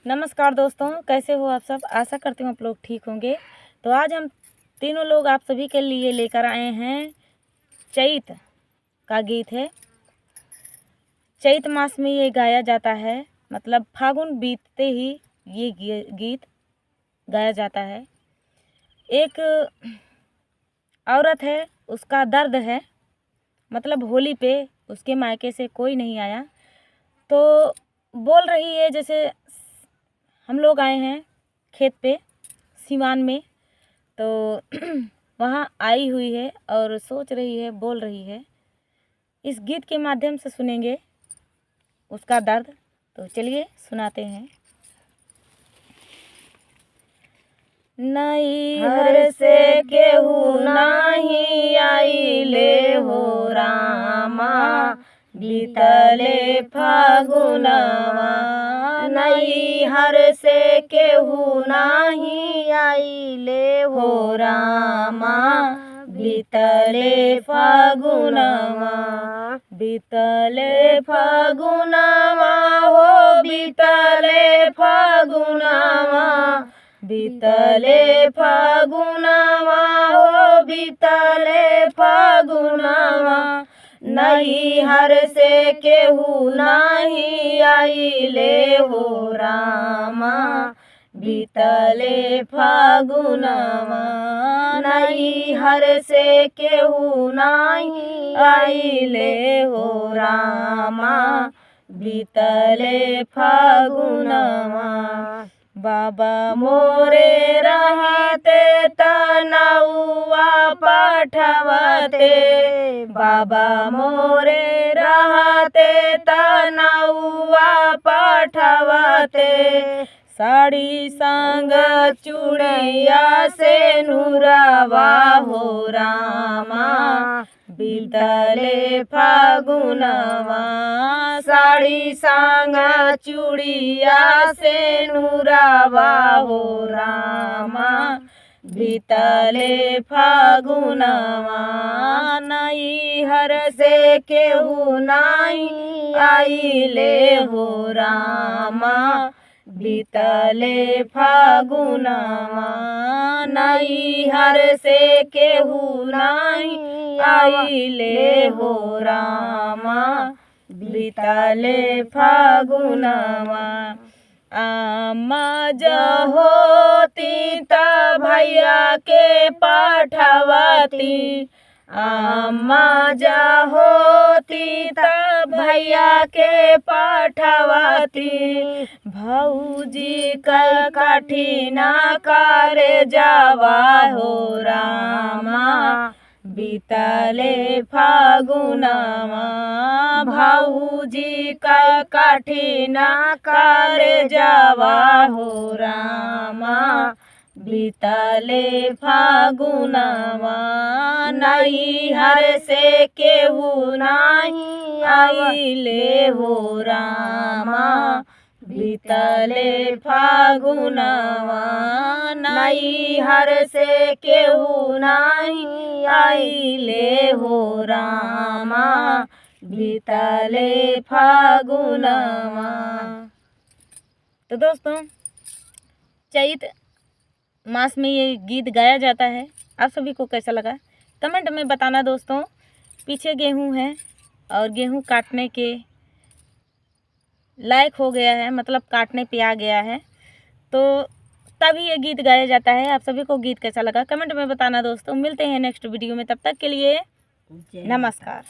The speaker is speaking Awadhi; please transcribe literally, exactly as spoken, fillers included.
नमस्कार दोस्तों, कैसे हो आप सब? आशा करती हूँ आप लोग ठीक होंगे। तो आज हम तीनों लोग आप सभी के लिए लेकर आए हैं, चैत का गीत है। चैत मास में ये गाया जाता है, मतलब फागुन बीतते ही ये गी-, गीत गाया जाता है। एक औरत है, उसका दर्द है, मतलब होली पे उसके मायके से कोई नहीं आया, तो बोल रही है, जैसे हम लोग आए हैं खेत पे सिवान में, तो वहाँ आई हुई है और सोच रही है, बोल रही है इस गीत के माध्यम से सुनेंगे उसका दर्द। तो चलिए सुनाते हैं। नैहर से केहू नाही आइले हो रामा, बीतले फागुनवा। नैहर से केहू नाही आइले हो रामा, बीतले फागुनवा। बीतले फागुनवा हो, बीतले फागुनवा, बीतले फागुनवा हो, बीतले फागुनवा। नैहर से केहू नाही आइले हो रामा, बीतले फागुनवा। नैहर से केहू नाही आइले हो रामा, बीतले फागुनवा। बाबा मोरे रहते त नौआ पठवते, बाबा मोरे रहते त नौआ पठवते। साड़ी संग चूड़िया सेनुरवा हो रामा, बीतले फागुनवा। साड़ी संग चूड़िया सेनुरवा हो रामा, बीतले फागुनवा। नैहर से केहू नाही आइले हो रामा, बीतले फागुनवा। नैहर से केहू नाही आइले हो रामा, बीतले फागुनवा। अम्मा ज होती त भैया के पठवती, अम्मा ज होती त भैया के पठवती। भौजी कै कठिना करे जावा हो रामा, बीतले फागुनवा। भौजी कै कठिना करे जावा हो रामा, बीतले फागुनवा। नैहर से केहू नाही आइले हो रामा, बीतले फागुनवा। नैहर से केहू नाही आइले हो रामा, बीतले फागुनवा। तो दोस्तों, चैत मास में ये गीत गाया जाता है। आप सभी को कैसा लगा, कमेंट में बताना दोस्तों। पीछे गेहूं है और गेहूं काटने के लायक हो गया है, मतलब काटने पे आ गया है, तो तभी ये गीत गाया जाता है। आप सभी को गीत कैसा लगा, कमेंट में बताना दोस्तों। मिलते हैं नेक्स्ट वीडियो में, तब तक के लिए नमस्कार।